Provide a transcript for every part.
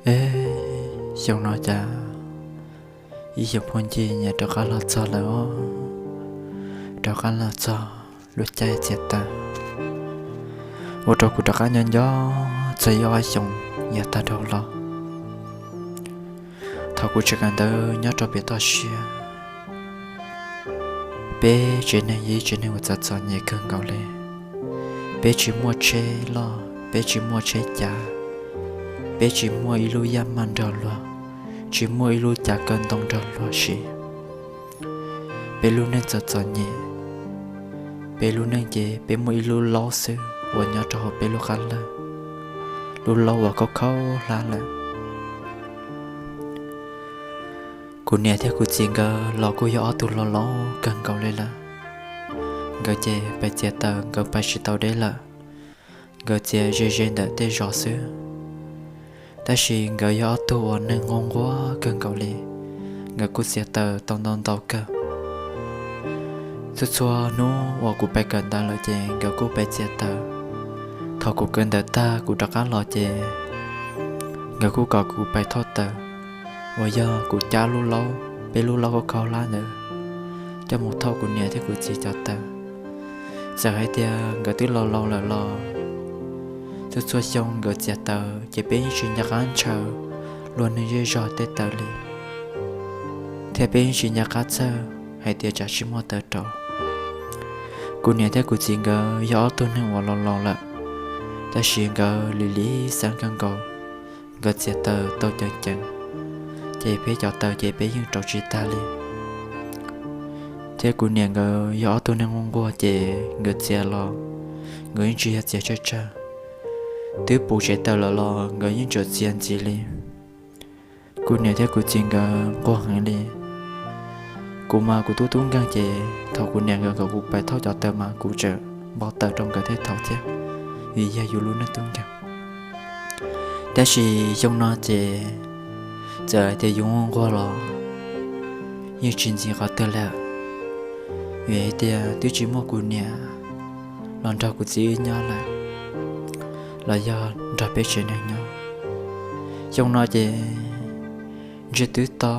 Eb, xyoo no cas ib xyoos phooj ywg nyias rov qab los txog lawm os, rov qab los txog lub caij txiav taws, ua rau kuv rov qab nyob nco txog ib ob xyoos yav tag dhau los. Thaum kuv tseem kawm ntawv nyob rau pem toj siab, peb tsev neeg yog ib tsev neeg uas txom txom nyem kawg nkaus li. Peb tsis muaj tsheb loj, peb tsis muaj tsheb cav, peb tsis muaj ib lub yaj maj nrog luag, tsis muaj ib lub cav kaw ntoo nrog luag siv. Peb lub neej txom txom nyem, peb lub neej ces peb muaj ib lub laub xwb uas nyob rau hauv peb lub qab lawj, lub laub uas khaub khaub hlab lawm. Kuv niam thiab kuv txiv nkawd los kuj yog ob tug laus laus kawg nkaus li lawm. Nkawd ces pais txiav taws nkawd pais tsis tau deb lawm, nkawd txiav ze ze ntawm tej zos xwb. Tab sis nkawd yog ob tug uas neeg nquag nquag kawg nkaus li, nkawd kuj txiav taws tau ntau ntau kawg. Txhua txhua hnub uas kuv pais kawm ntawv lawm ces nkawd kuj pais txiav taws. Thaum kuv kawm ntawv tag kuv rov qab los ces nkawd kuj kom kuv pais thauj taws uas yog kuv cab lub laub, peb lub laub khaub khaub hlab ntawd coj mus thauj kuv niam thiab kuv txiv cov taws. Txawm hais tias nkawd twb laus laus lawm los txhua txhua xyoo nkawd txiav taws ces peb yeej tsis nco qab ntshaw luag neeg zej zog tej taws li, thiab peb yeej tsis nco qab txhawj hais tias tsam tsis muaj taws rau. Kuv niam thiab kuv txiv nkawd yog ob tug neeg uas laus laus lawm, tab sis nkawd lim lim xeeb kawg nkaus, nkawd txiav taws tau ceev ceev, ces peb cov taws ces peb yeej rauv tsis tag li. Thiab kuv niam nkawd yog ob tug neeg nquag nquag ces nkawd txiav los nkawd yeej tsis yog txiav tsawg tsawg, twb puv tsev taws lawm los nkawd yeej tseem txiav ntxiv li. Kuv niam thiab kuv txiv nkawd nquag heev li. Kuv mas kuv tub tub nkeeg ces thaum kuv niam nkawd kom kuv pais thauj cov taws mas kuv tseem npau taws rau nkawd thiab thiab, vim yog yus lub neej tub nkeeg. Tab sis xyoo no ces txawm hais tias yus nquag los yeej tsis ntxim qhov twg li, vim hais tias twb tsis muaj kuv niam los nrog kuv txiv wb nyob lawm, los yog nrog peb tsev neeg nyob. Xyoo no ces ntsiag twb to,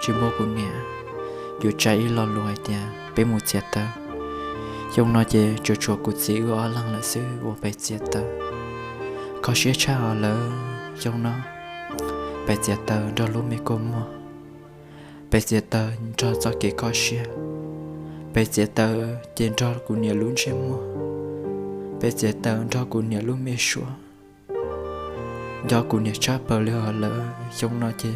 tsis muaj kuv niam, yus tsa ib lo lus hais tias peb mus txiav taws. Xyoo no ces tsuas tshuav kuv txiv wb ob leeg lawm xwb uas pais txiav taws. Kho siab tshaj lawm xyoo no, pais txiav taws nrog lub me kua muag, pais txiav taws nrog txoj kev kho siab, pais txiav taws ces nrog kuv niam lub ntsej muag, pais txiav taws nrog kuv niam lub me suab. Nco kuv niam tshaj plaws li os lawm xyoo no ces